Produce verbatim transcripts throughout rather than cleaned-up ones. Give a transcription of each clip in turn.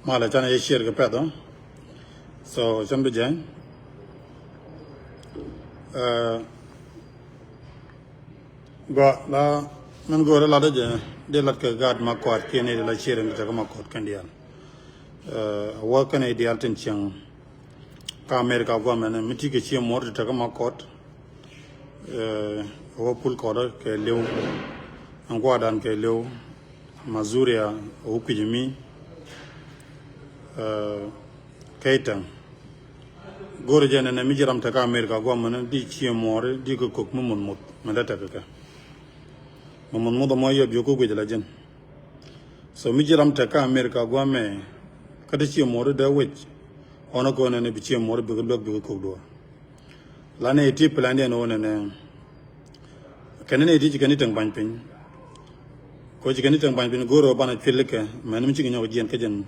Malɛ canɛ jɛ share kɛ pɛth ɔ. So cɛn bi jɛn. Ɛ, gua la mɛn go̱o̱rɛ lat jɛ di lat kɛ gaat Makɔt kiɛ ni di la share ni tekɛ Makɔt kɛn diaal. Ɛ, wä kɛn i̱ diaal tin cieŋ. Kä America guamɛn mi ti kɛ cie muɔr ti tekɛ Makɔt. Ɛ, wä pul kɔdä kɛ liw. Ɛn guadan kɛ liw. Mazuria wä kui̱c mi. Ɛ, kɛy tɛŋ. Go̱rɛ jɛ nɛnɛ mi ji̱ ram tekɛ America guamɛn di cie muɔr di kɛ kok mi muth muth. Mɛ dee tekɛ kɛ. Mɛ muth muth mɔ yɛ biok kɛ guic la jɛn. So mi ji̱ ram tekɛ America guamɛ kä ti cie muɔr di dee wec. Ɣɔn kɔn nɛnɛ bi cie muɔr bikɛ luäk bikɛ kok duɔr. La nɛ iti plan diɛn ɣöö nɛnɛ kɛn nɛ iti ci kɛn itäŋ bany piny. Kɔ ci kɛn itäŋ bany piny go̱o̱r ɣöö banɛ cuil kɛ mɛn mi cikɛ nyɔk jiɛn kä jɛn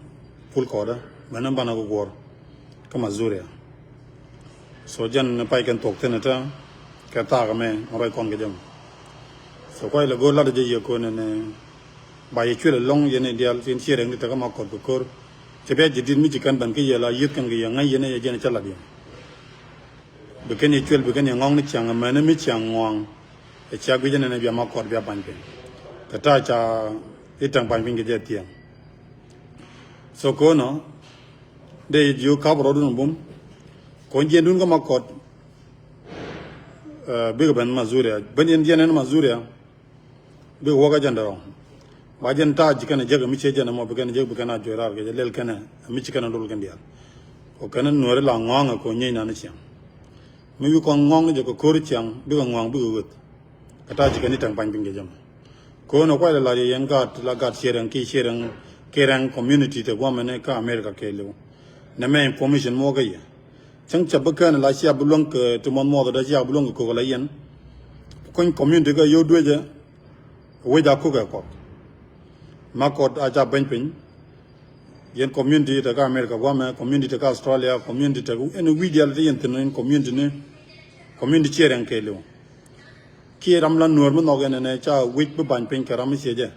pul kɔɔdä mɛn mi banɛ kɛ guɔ̱ɔ̱r kä Mazuria. So jɛn pay kɛn thuɔk thi̱n tä kɛ thaak mɛ mɛ ruac kɔn kɛ jɛ mɛ. So kuay lɛ go̱o̱r lat jɛ yɛ kɔn nɛnɛ ba yɛ cuil ɛlɔ̱ŋ yɛn i̱ diaal tin ciɛ rɛŋ di tekɛ Makɔt kɛ ko̱r. Cɛ bia ji̱ dit mi ci kɛn bɛn kä yɛ la yi̱th kɛn kɛ yɛ ŋäc yɛn ɛ yɛ jɛn cä lat yɛn. Bi kɛn yɛ cuɛl bi kɛn yɛ ŋɔŋ ni ciaŋ mɛn mi ciaŋ ŋɔaŋ. Ɛ cia guic ɛn ɛn bia Makɔt bia bany piny. Kɛ ta̱a̱ ca i̱ taŋ bany piny kɛ jɛ thiɛŋ. So ko̱nɔ dee yɛ jiök kap rɔɔdun bum. Ko̱n jiɛndun kä Makɔt. Ɛ, bikɛ ben Mazuria ben yɛn jiɛn ɛn Mazuria. Bikɛ wäk a jɛn dɛ rɔŋ. Ba jɛn ta̱a̱ ji̱ kɛn a jek mi cie jɛn ɛmɔ bi kɛn a jek bi kɛn a juɔc raar kɛ jɛ lɛl kɛn a mi ci kɛn a lol kɛn diaal. Kɔ kɛn a nuɔri la ŋɔaŋ a kɔ nyieny nan ciaŋ. Mi wi̱i̱ kɔn ŋɔaŋ ni jɛ kɛ ko̱ri ciaŋ bikɛ ŋɔaŋ bikɛ ɣöth. Kɛ ta̱a̱ ji̱ kɛn i̱ tɛŋ pany piny kɛ jɛ mɔ. Ko̱n a kuay la la̱r yɛ yɛn gaat la gaat cie rɛŋ ki cie rɛŋ ki rɛŋ community te guamɛn kä America kɛɛliw. Nɛ mɛ information muɔk kä yɛ. Cäŋ cɛ bi kään la cia bi luäŋ kɛ ti muɔth muɔth dee cia bi luäŋ kɛ kök la yɛn. Kuny community kä yio̱w duecä. Wec a kukɛ kɔk. Makɔt a ca beny piny. Yɛn community te kä America guamɛ, community te kä Australia, community te kä ɛn wi̱i̱ diaal ti yɛn thi̱n in community ni. Community cie rɛŋ kɛɛliw. Kiɛ ram la nuɔ̱ɔ̱r mi nhɔk ɛn ɛn ca wi̱c bi bany piny kɛ ram mi cie jɛ.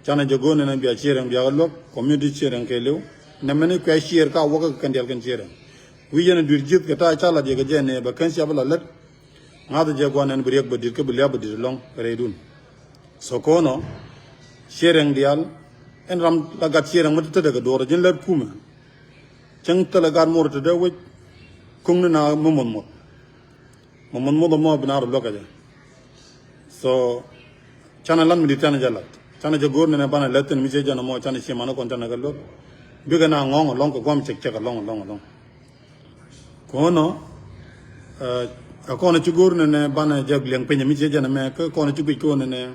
Canɛ jɛ go̱o̱n ɛn bia cie rɛŋ bia kä luäk community cie rɛŋ kɛɛliw. Nɛ mɛn i̱ kuɛ ciɛɛr ka wäkä kɛn diaal kɛn cie rɛŋ. Wi̱c yɛn dui̱r ji̱th kɛ ta̱a̱ ca lat yɛ kɛ jɛ nɛ bɛ kɛn cia bi la lät. Ŋa̱th jɛ gua̱n ɛn bi riɛk bɛ di̱t kä bi lia̱p bɛ di̱t ɛlɔ̱ŋ rɛydun. So ko̱nɔ ciɛ rɛŋ diaal ɛn ram la gat ciɛ rɛŋ mi te te dee kɛ duɔ̱ɔ̱r ji̱n lät kumɛ. Cäŋ thilɛ gat muɔr te dee wec. Kuŋni na mi muɔth muɔth. Mi muɔth muɔth mɔ bi na rɔ luäk kɛ jɛ. So canɛ lat mi di̱t canɛ jɛ lat canɛ jɛ go̱o̱r nɛnɛ banɛ lät thi̱n mi ciɛ jɛn ɛmɔ canɛ ciɛ manɛ kɔn canɛ kɛ luäk. Bikɛ na ŋɔ̱ŋ ɛlɔ̱ŋ kɛ guam cɛk cɛk ɛlɔ̱ŋ ɛlɔ̱ŋ ɛlɔ̱ŋ. Ko̱nɔ ɛ kɔn ci go̱o̱r nɛnɛ banɛ jɛ liɛŋ piny mi ciɛ jɛn ɛmɛ kä kɔn ci guic ko̱n nɛnɛ.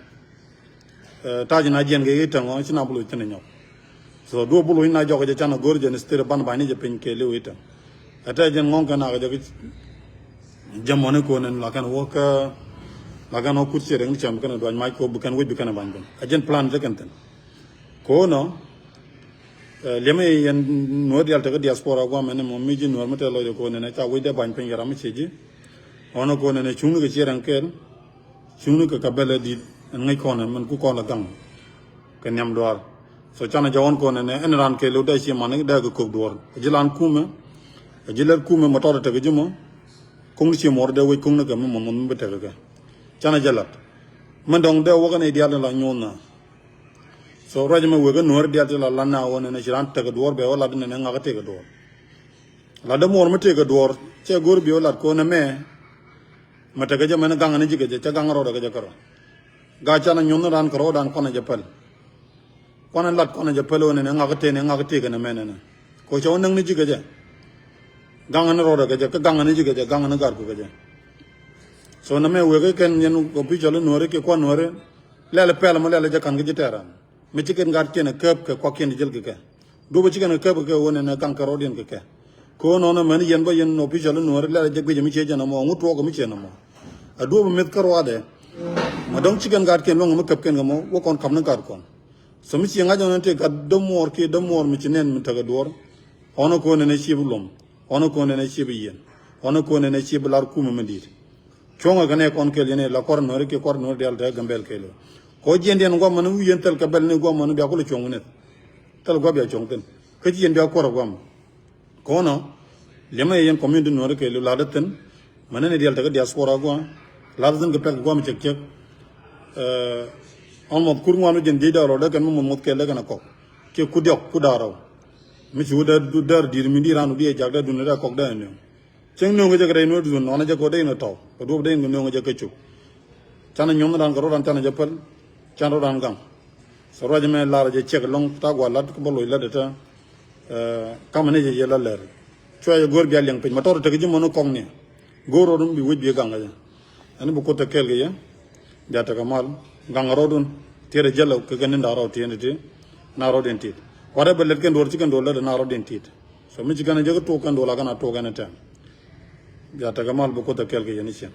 Ɛ ta̱a̱ ci na jiɛn kɛ i̱ täŋ ɔ ci na bulu ci ni nyɔk. So duɔ bulu i̱ na jɔk jɛ canɛ go̱o̱r jɛn state banɛ bany ni jɛ piny kɛ liw i̱ täŋ. Ɛ tɛ jɛn ŋɔ̱ŋ kɛ nak jɛ jɛ mɔni ko̱n nɛn la kɛn wä kä la kɛn wä kut ciɛ rɛŋ ni cam bi kɛn duany mac ko bi kɛn wec bi kɛn bany piny ɛ jɛn plan jɛ kɛn thi̱n. Ko̱nɔ Ɛ, liɛmɛ yɛn nuɔ̱ɔ̱r diaal tekä diaspora guamɛ ni mɔ mi ji̱ nuɔ̱ɔ̱r mi tɛth lɔcdɛ ko̱n nɛnɛ ca wecdɛ ba̱ny piny kɛ ram mi ciɛ ji̱. Ɣɔnɛ ko̱n nɛnɛ cuŋni kɛ ciɛ rɛn kɛɛl. Cuŋni kɛ kɛ bɛl ɛ di̱t ɛn ŋäc kɔn ɛ mɛn ku kɔn ɛ gaŋ. Kɛ nhiam duaar. So canɛ jɛ ɣɔn ko̱n nɛnɛ ɛn raan kɛɛl dee ciɛ man dee kɛ kök duɔ̱ɔ̱r. Ɛ ji̱ lan kumɛ. Ɛ ji̱ lɛt kumɛ mɔ tɔt ɛ tekɛ ji̱ mɔ. Kuŋni ciɛ muɔr dee wec kuŋni kɛ mi muɔn muɔn mi bi tekɛ kɛ. Canɛ jɛ lat. Mɛn dɔ̱ŋ dee wäkɛ ni diaal ni la nyuɔ̱n na. So ruac mɛ wek kä nuɔ̱ɔ̱ri diaal ti la lan na wä nɛnɛ ci raan tekɛ duɔ̱ɔ̱r bɛ wä lat nɛnɛ ŋakä tekɛ duɔ̱ɔ̱r. Lat dee muɔr mi tekɛ duɔ̱ɔ̱r cɛ go̱r bi wä lat ko̱n ɛmɛ. Mɛ tekɛ jɛ mɛn gaŋ ni ji̱ kɛ jɛ cɛ gaŋ rɔɔdɛ kɛ jɛ kärɔ. Gaa canɛ nyuɔ̱n ni raan kärɔɔdan kɔnɛ jɛ päl. Kɔnɛ lat kɔnɛ jɛ päl wä nɛnɛ ŋakä tekɛ nɛ ŋakä tekɛ nɛ mɛ nɛnɛ. Ko̱ cɛ wä näŋ ni ji̱ kɛ jɛ. Gaŋ ni rɔɔdɛ kɛ jɛ kä gaŋ ni ji̱ kɛ jɛ gaŋ ni gat ku kɛ jɛ. So nɛ mɛ wek kɛn yɛn official nuɔ̱ɔ̱ri kɛ kuan nuɔ̱ɔ̱ri. Lɛl pɛl mɔ lɛl jɛ ka̱n kä ji̱ tɛɛran. Mi ci kɛn gat kiɛn ɛ käp kɛ kuak kiɛn di jäl kɛ kɛ. Duɔ̱p ci kɛn ɛ käp kɛ kɛ ɣöö nɛn ɛ gaŋ kɛ rɔɔdiɛn kɛ kɛ. Kɛ ɣöö nɔnɔ mɛn yɛn bä yɛn official nuɔ̱ɔ̱ri lɛl jɛ guic mi ciɛ jɛn ɛmɔ ŋut tuɔɔk mi ciɛ nɛmɔ. Ɛ duɔ̱p mi mith kä ruaadɛ. Ma dɔ̱ŋ ci kɛn gat kiɛn luäŋ mi käp kɛn kɛ mɔ wä kɔn ka̱p ni gat kɔn. So mi ciɛ ŋa̱c ɔn ɛn tëë gat dämuɔɔr kiɛ dämuɔɔr mi ci nɛn mi tekɛ duɔ̱ɔ̱r. Ɔn ɛ kɛ ɣöö nɛn ɛ ciɛ bi luɔm. Ɔn ɛ kɛ ɣöö nɛn ɛ ciɛ bi yiɛn. Ɔn ɛ kɛ ɣöö nɛn ɛ ciɛ bi lar kumɛ mi di̱i̱t. Cuɔ̱ŋɛ kɛ nɛ kɔn kɛl yɛn ɛ la kua̱r nuɔ̱ɔ̱ri kiɛ kua̱r nuɔ̱ɔ̱ri diaal te Gambɛl kɛɛl ɔ. Kɛ ɣöö jiɛn diɛn guamani wi̱i̱ yɛn thil kɛ bɛl ni guamani bia kulɛ cuɔ̱ŋ wi̱nɛth. Thil gua̱ bia cuɔ̱ŋ thi̱n. Kä ci yɛn bia kuɔr a guam. Kɔnɔ liɛmɛ yɛ yɛn community Nuɔri kɛ li lat thi̱n. Mɛnɛ ni diɛl tekɛ diaspora guam. Lat thi̱n kɛ pɛk guam cɛk cɛk. Almost kur ŋuan wä jɛn jiec da̱r rɔ dee kɛn mi muth muth kɛl dee kɛn a kɔk. Kiɛ ku diɔk ku da̱r rɔ. Mi ci wä dee dee di̱i̱r mi di̱i̱r ran wä diɛ jak dee dun dee kɔk dee nööŋ. Cieŋ nööŋ kɛ jɛ kɛ rɛy nuɔ̱t duun nɔnɔ jɛ kɛ wä dee in kɛ tɔw kɛ duɔp dee in kɛ nööŋ jɛ kɛ cuk. Canɛ nyuɔ̱n ran kɛ rɔ ran canɛ jɛ päl. Can rɔ ran gaŋ. So ruac mɛ lar jɛ ciɛk lɔŋ ta gua lat kä bä loc lat dee ta. Kamɛ ni jɛ yɛ la lɛr. Cuɛ jɛ go̱o̱r bia liɛŋ piny ma tɔr tek ji̱ mɔni kɔŋ ni. Go̱o̱r rɔ dun bi wec bi gaŋ kɛ jɛ. Ɛn bi kuoth te kɛɛl kɛ yɛ. Bia tekɛ mal gaŋ rɔ dun. Tiɛt jɛ lɛ kɛ kɛ ni nda rɔ tiɛn ti. Na rɔ din tit. Whatever lɛt kɛn duɔr ci kɛn duɔr lɛt na rɔ din tit. So mi ci kɛn jɛ kɛ tuɔk kɛn duɔr la kɛn a tuɔk kɛn tɛm. Bia tekɛ mal bi kuoth te kɛɛl kɛ yɛ ni ciɛn.